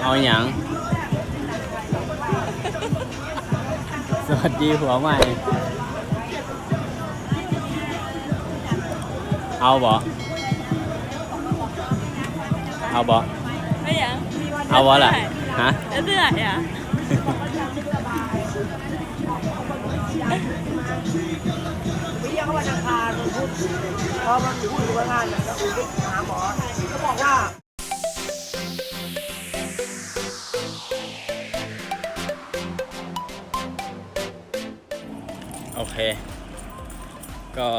ເອົາຫຍັງ? ສະຫວັດດີຜົວໃໝ່. ເອົາບໍ່? ເອົາບໍ່? ເປັນຫຍັງ? ເອົາບໍ່ລະ? ຮະ? ເປັນເລື່ອຍອະ? ໂອເຄ ກໍ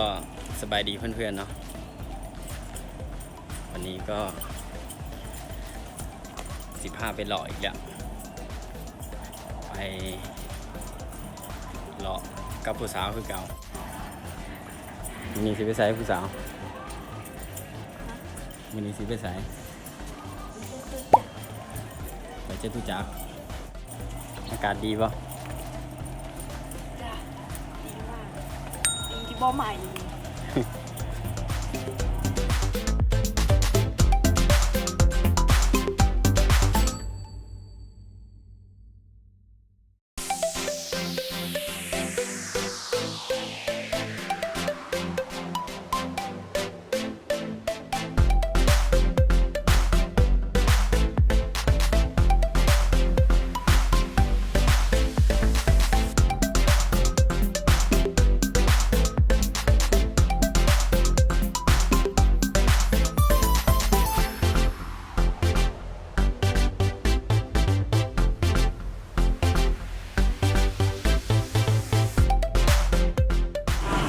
ສະບາຍດີເພື່ອນໆເນາະ. ວັນນີ້ກໍຊິພາໄປເລາະອີກແລ້ວ ໄປເລາະກັບຜູ້ສາວຄືເກົ່າ. ມື້ນີ້ຊິໄປໃສຜູ້ສາວ? ມື້ນີ້ຊິໄປໃສ? ໄປຈະຕຸຈັກ. ອາກາດດີບໍ່? ຈ້ະ ດີມາກ ດີທີ່ບໍ່ໄໝ້.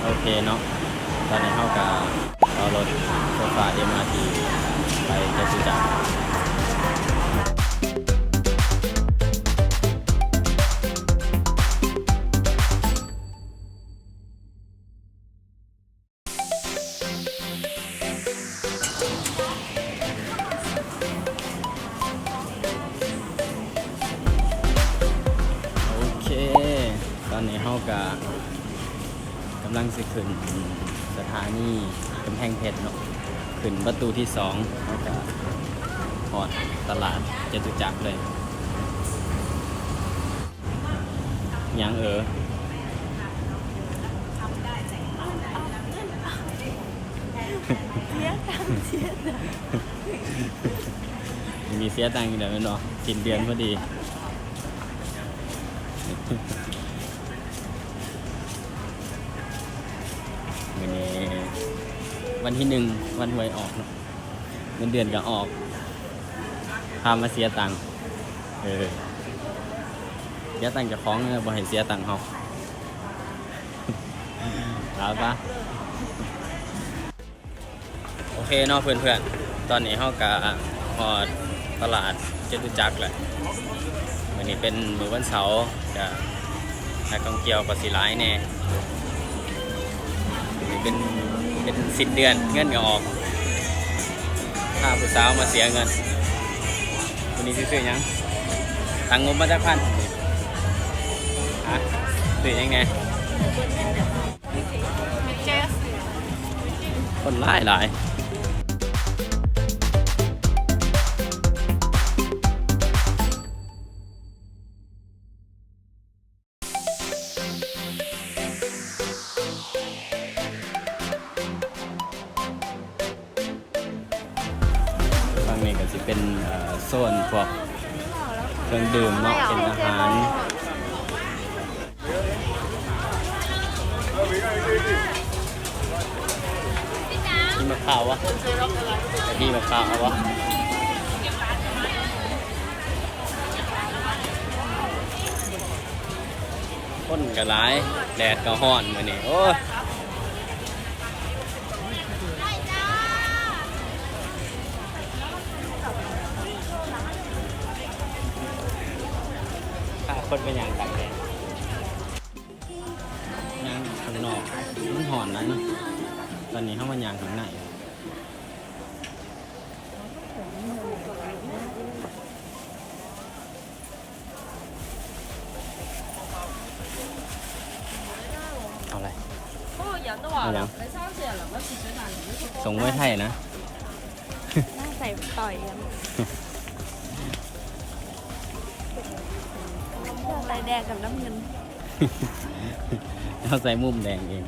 ໂອເຄເນາະ ຕອນນີ້ເຮົາກະເອົາລົດໄຟຟ້າ ເອັມອາທີ ໄປຈະຕຸຈັກ. ໂອເຄ ຕອນນີ້ເຮົາກະກຳລັງຊິຂຶ້ນສະຖານີກຳແພງເພັດເນາະ ຂຶ້ນປະຕູທີສອງ ເຮົາກະຮອດຕະຫຼາດຈະຕຸຈັກເລີຍ. ຫຍັງເອີ? ເສຍຕັງ ເສຍຕັງ ມີເສຍຕັງຢູ່ແລ້ວແມ່ນບໍ່? ສິ້ນເດືອນພໍດີ. ມື້ນີ້ວັນທີໜຶ່ງ ວັນຫວຍອອກເນາະ. ເງິນເດືອນກໍອອກ ພາມາເສຍຕັງ. ເອີ ເສຍຕັງເຈົ້າຂອງ ບໍ່ໃຫ້ເສຍຕັງເຮົາ. ເອົາຊະ ໂອເຄເນາະເພື່ອນໆ ຕອນນີ້ເຮົາກະຮອດຕະຫຼາດຈະຕຸຈັກແລ້ວ. ມື້ນີ້ເປັນມື້ວັນເສົາ ກະ ນັກທ່ອງທ່ຽວກໍຊິຫຼາຍແດ່. ເປັນ ເປັນສິ້ນເດືອນ ເງິນກໍອອກ ພາຜູ້ສາວມາເສຍເງິນ. ມື້ນີ້ຊິຊື້ຫຍັງ? ຕັ້ງງົບມາຈັກພັນ? ຮະ? ຊື້ຫຍັງແດ່? ຄົນຫຼາຍຫຼາຍ. ຝັ່ງນີ້ກໍຊິເປັນ ເອີ ໂຊນພວກເຄື່ອງດື່ມເນາະ ເປັນອາຫານ. ກິນໝາກພ້າວວະ? ກະທິໝາກພ້າວເອົາວະ? ຄົນກໍຫຼາຍ ແດດກໍຮ້ອນມື້ນີ້ ໂອ້ຍ ພາຄົນໄປຍ່າງຕາກແດດ ຍ່າງຂ້າງນອກ ມັນຮ້ອນຫຼາຍເນາະ. ຕອນນີ້ເຮົາມາຍ່າງຂ້າງໃນ. ເອົາເລີຍ ເອົາຫຍັງ? ສົ່ງມວຍໄທນະ. ໃສ່ຕໍ່ຍ ເອີ ໃສ່ແດງກັບນ້ຳເງິນ ເຮົາໃສ່ມຸມແດງເອງ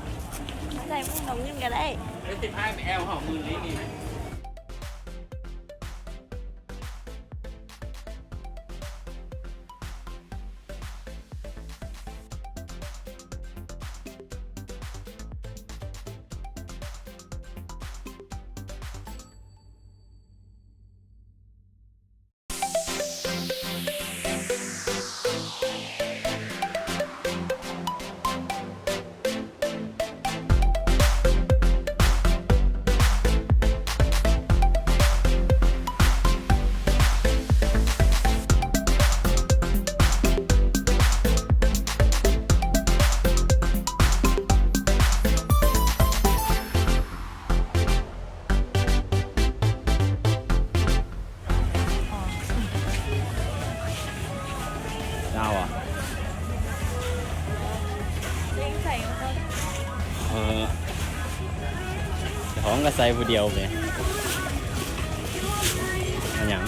ໃສ່ມຸມນ້ຳເງິນກໍໄດ້ ເອີ ສິບຫ້າແອລ ເຮົາໝື່ນລີນີ້ນະ. ເອົາອະ ເອີ ເຈົ້າຂອງກໍໃສ່ຜູ້ດຽວແໝ່ ເອົາຫຍັງ?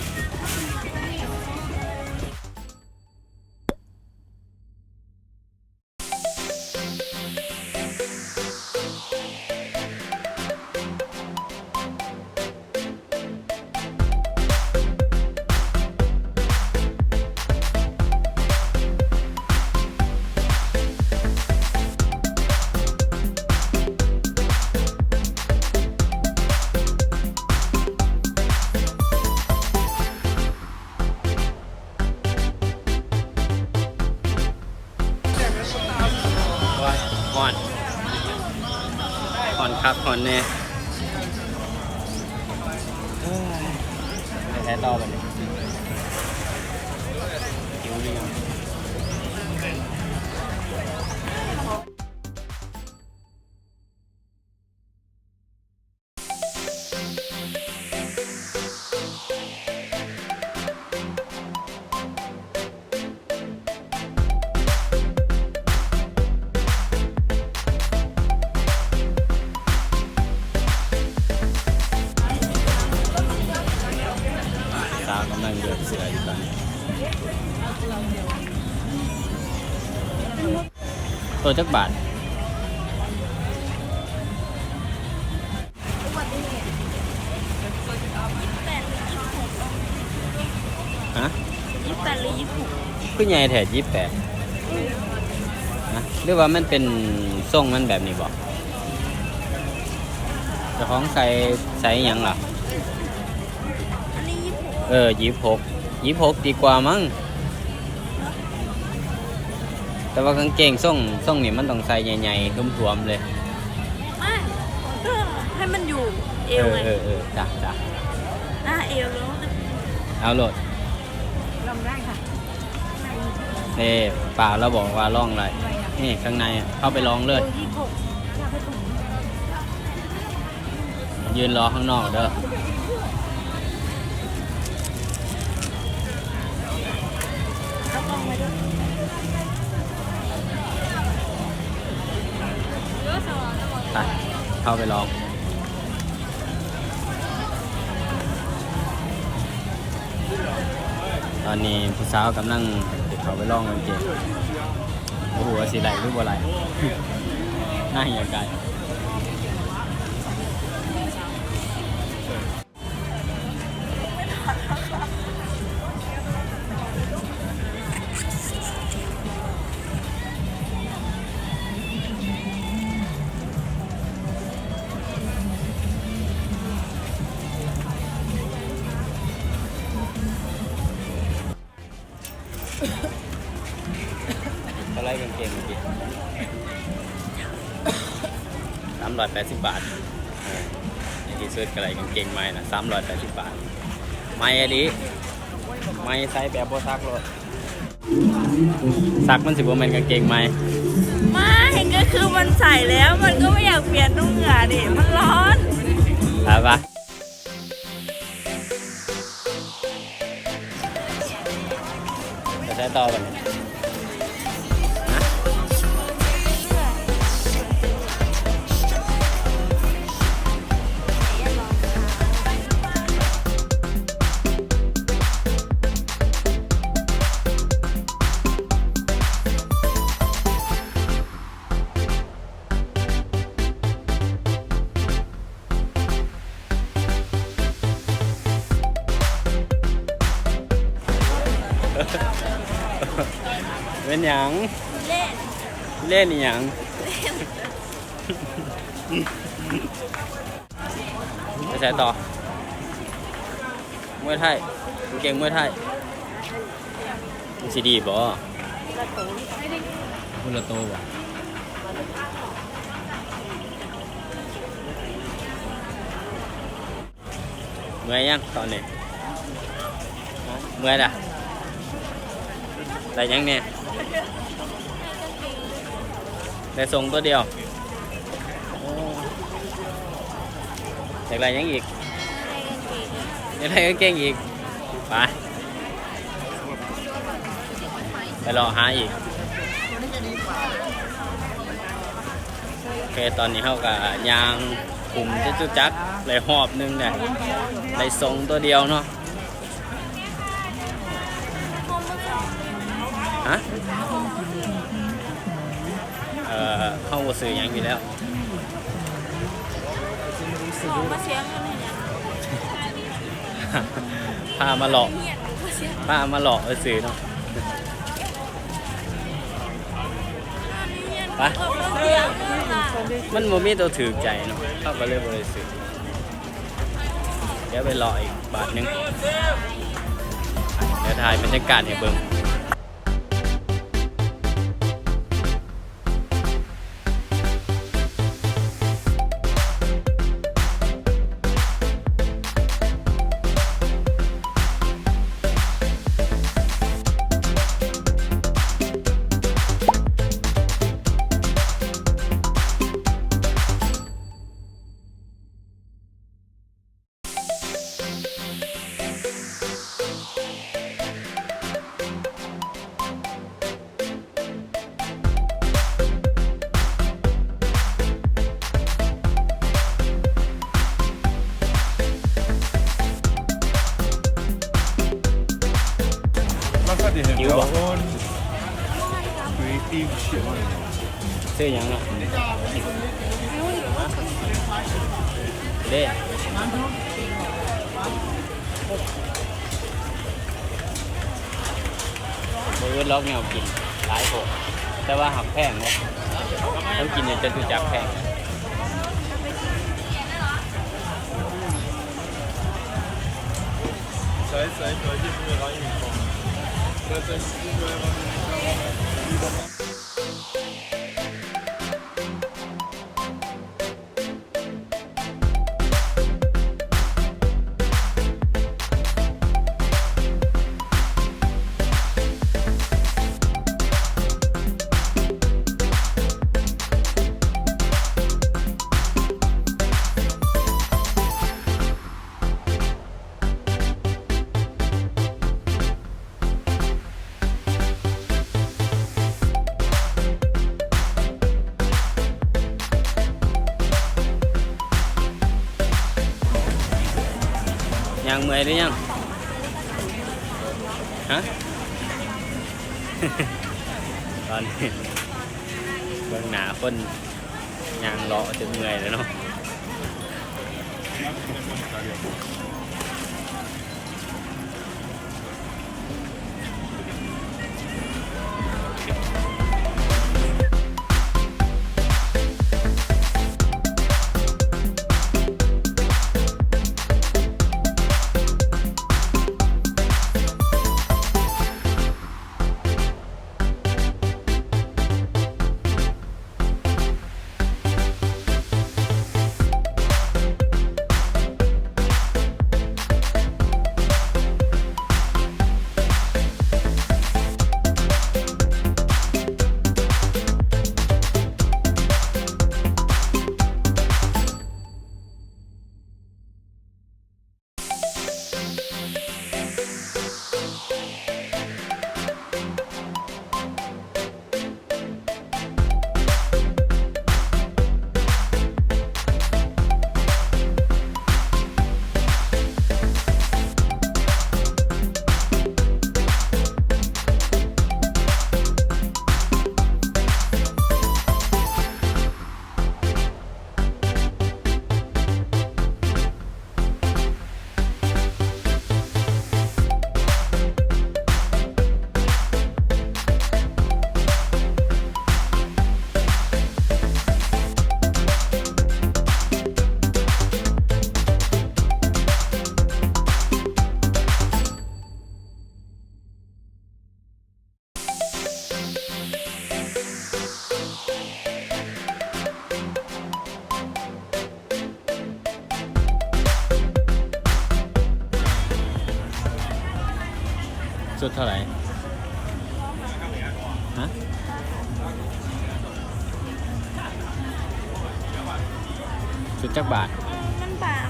ໂອ້ຍ ຮ້ອນ ຮ້ອນຄັກຮ້ອນແນ່ ເອີຍ ໄປໃສຕໍ່ບັດນີ້ ຫິວຫຼືຍັງ? ສາວກຳລັງເລືອກເສື້ອຢູ່ຕອນນີ້. ໂຕຈັກບາດ? ຮະ? ຍີ່ສິບແປດ ຫຼື ຍີ່ສິບຫົກ ຄືໃຫຍ່ແທ້ ຍີ່ສິບແປດ ອືມ ນະ ຫຼືວ່າມັນເປັນຊົງມັນແບບນີ້ບໍ? ເຈົ້າຂອງໃສ່ ໃສ່ຫຍັງລະ? ອັນນີ້ຍີ່ສິບຫົກ ເອີ ຍີ່ສິບຫົກ ຍີ່ສິບຫົກດີກວ່າມັ້ງ. ແຕ່ວ່າກາງເກງຊົງ ຊົງນີ້ມັນຕ້ອງໃສ່ໃຫຍ່ໆ ຫຼວມໆ ເລີຍ. ໃຫ້ມັນຢູ່ເອວໄງ. ເອີ ເອີ ເອີ ຈ້ະ ຈ້ະ ອ່າ ເອວເນາະ ເອົາໂລດ ລອງໄດ້ຄ່ະ. ເອີ ປ້າລາວບອກວ່າລອງໄດ້ ນີ້ຂ້າງໃນ ເຂົ້າໄປລອງເລີຍ. ຢືນລໍຂ້າງນອກເດີ. ໄປ ເຂົ້າໄປລອງ. ຕອນນີ້ຜູ້ສາວກຳລັງຊິເຂົ້າໄປລອງກາງເກງ ບໍ່ຮູ້ວ່າຊິໄດ້ຫຼືບໍ່ໄດ້ ໜ້າເຫຍກາຍ. ເທົ່າໃດກາງເກງເມື່ອກີ້? ສາມຮ້ອຍແປດສິບບາດ. ເອີ ໃນທີ່ສຸດກໍໄດ້ກາງເກງໃໝ່ນະ ສາມຮ້ອຍແປດສິບບາດ ໃໝ່ອີ່ຫຼີ ໃໝ່ໃສ່ແບບບໍ່ຊັກໂລດ. ຊັກມັນຊິບໍ່ແມ່ນກາງເກງໃໝ່. ໄມ່ ກໍຄືມັນໃສ່ແລ້ວ ມັນກໍບໍ່ຢາກປ່ຽນຕົງເຫື່ອເດ ມັນຮ້ອນ. ໄປປະ. ໄປໃສຕໍ່ບັດນີ້? ຮະ? ແມ່ນຫຍັງ? ເລນ ເລນອີ່ຫຍັງ? ໄປໃສຕໍ່? ມວຍໄທ ກາງເກງມວຍໄທ ມັນຊິດີບໍ່? ຄົນລະໂຕບໍ່? ເມື່ອຍຍັງຕອນນີ້? ເມື່ອຍລະ? ໄດ້ຫຍັງແດ່? ໄດ້ສົ່ງຕົວດຽວ. ໂອ້ ຢາກໄດ້ຫຍັງອີກ? ຢາກໄດ້ກາງເກງອີກ. ໄປ ໄປເລາະຫາອີກ. ໂອເຄ ຕອນນີ້ເຮົາກະຍ່າງກຸ່ມຈະຕຸຈັກໄດ້ຮອບໜຶ່ງແລ້ວ ໄດ້ສົ່ງຕົວດຽວເນາະ. ຮະ? ເອີ ເຮົາບໍ່ຊື້ຫຍັງຢູ່ແລ້ວ. ມາເສຍເງິນໃຫ້ຫຍັງ? ພາມາເລາະ ພາມາເລາະຊື່ໆເນາະ. ໄປ ມັນບໍ່ມີຕົວຖືກໃຈເນາະ ເຮົາກໍເລີຍບໍ່ໄດ້ຊື້. ດຽວໄປເລາະອີກບາດໜຶ່ງ ດຽວຖ່າຍບັນຍາກາດໃຫ້ເບິ່ງ. ຊື້ຫຍັງເນາະ? ເດ້ ບໍ່ອຶດຫຼອກແນວກິນ ຫຼາຍໂພດ ແຕ່ວ່າຫາກແພງເດ້. ຄົນກິນຢູ່ຈະຕຸຈັກແພງ. ຍ່າງເມື່ອຍຫຼືຍັງ? ຮະ? ຕອນນີ້ເບິ່ງໜ້າຄົນຍ່າງເລາະຈົນເມື່ອຍແລ້ວເນາະ. ຊຸດເທົ່າໃດ? ຮະ? ຊຸດຈັກບາດ? ມັນບາງ.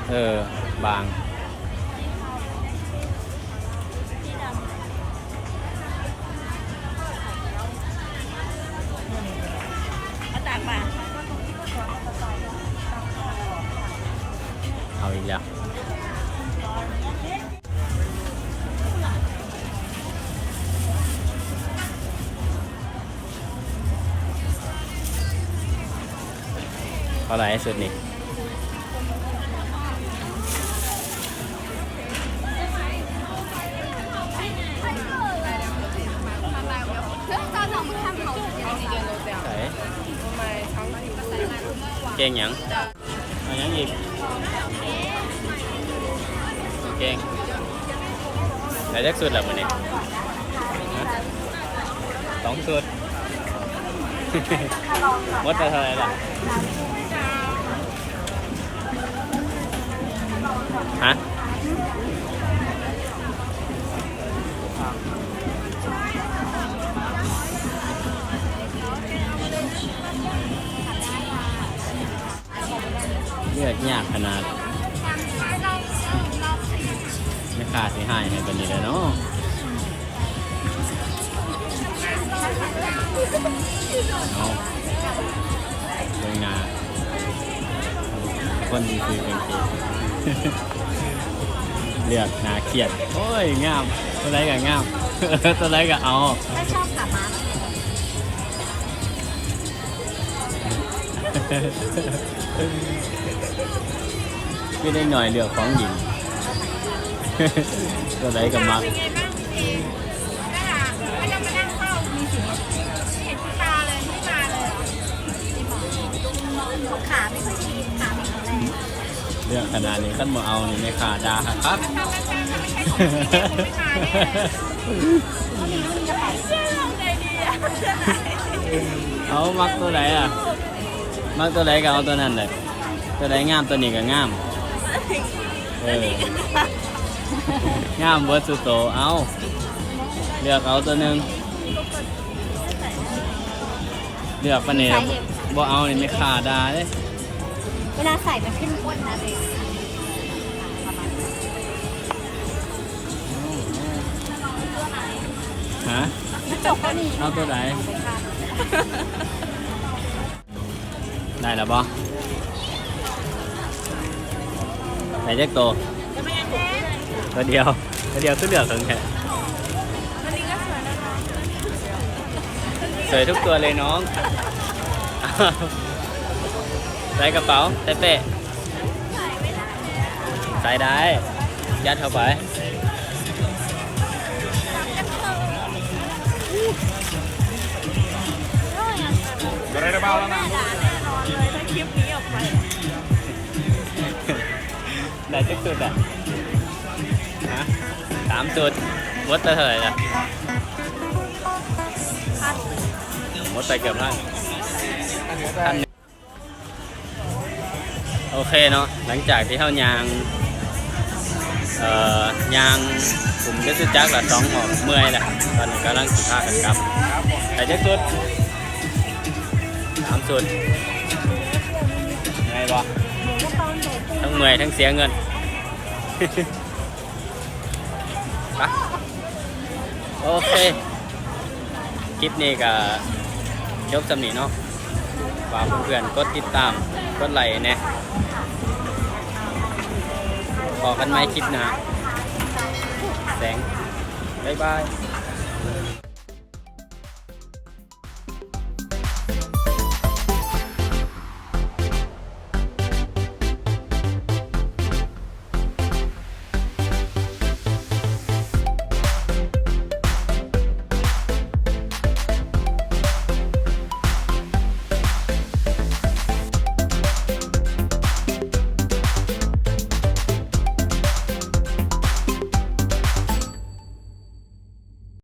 ເອີ ບາງ. ເອົາອີກແລ້ວ. ເທົ່າໃດຊຸດນີ້? ໃສ? ແກງຫຍັງ? ເອົາຫຍັງອີກ? ເກັ່ງ. ໄດ້ຈັກຊຸດລະມື້ນີ້? ຮະ? ສອງຊຸດ. ໝົດໄປເທົ່າໃດລະ? ຮະ? ເລືອກຍາກຂະໜາດ. ແມ່ຄ້າຊິຮ້າຍໃຫ້ປານນີ້ແຫຼະເນາະ. ເອົາ ເບິ່ງໜ້າຄົນທີ່ຊື້ກາງເກງ ເລືອກໜ້າຄຽດ. ໂອ້ຍ ງາມ ຕົວໃດກໍງາມ ຕົວໃດກໍເອົາ. ຖ້າຊອບກະມາ. ຄືເດັກນ້ອຍເລືອກຂອງຫຼິ້ນ ຕົວໃດກໍມັກ. ເລືອກຂະໜາດນີ້ ຄັນບໍ່ເອົານີ້ແມ່ຄ້າດ່າຄັກໆ. ເອົາ ມັກຕົວໃດອະ? ມັກຕົວໃດກໍເອົາຕົວນັ້ນແຫຼະ. ຕົວໃດງາມ ຕົວນີ້ກໍງາມ. ເອີ ງາມເບິດສູ່ໂຕ. ເອົາ ເລືອກເອົາຕົວໜຶ່ງ. ເລືອກປານນີ້ ບໍ່ເອົານີ້ແມ່ຄ້າດ່າເດ້. ເວລາໃສ່ມັນເຂັ້ມຂຸ້ນນະເດ. ຮະ? ເອົາຕົວໃດ? ໄດ້ແລ້ວບໍ່? ໄດ້ຈັກໂຕ? ໂຕດຽວ. ໂຕດຽວຄືເລືອກເຖິງແທ້. ສວຍທຸກຕົວເລີຍນ້ອງ. ໃສ່ກະເປົາ ໃສ່ເປ້. ໃສ່ໄດ້ ຍັດເຂົ້າໄປ. ໄດ້ຈັກຊຸດອະ? ຮະ? ສາມຊຸດ. ໝົດໄປເທົ່າໃດລະ? ໝົດໄປເກືອບພັນ. ໂອເຄເນາະ ຫຼັງຈາກທີ່ເຮົາຍ່າງ ເອີ ຍ່າງຂຸມຈະຕຸຈັກລະສອງຮອບ ເມື່ອຍລະ ຕອນນີ້ກຳລັງຊິພາກັນກັບ. ໄດ້ຈັກຊຸດ? ສາມຊຸດ. ເມື່ອຍບໍ່? ທັງເມື່ອຍທັງເສຍເງິນ. ໄປ ໂອເຄ ຄລິບນີ້ກະຈົບສ່ຳນີ້ເນາະ. ຝາກເພື່ອນໆກົດຕິດຕາມ ກົດໄລແດ່. ພໍ້ກັນໃໝ່ຄລິບໜ້າ. ແສງ ບາຍບາຍ.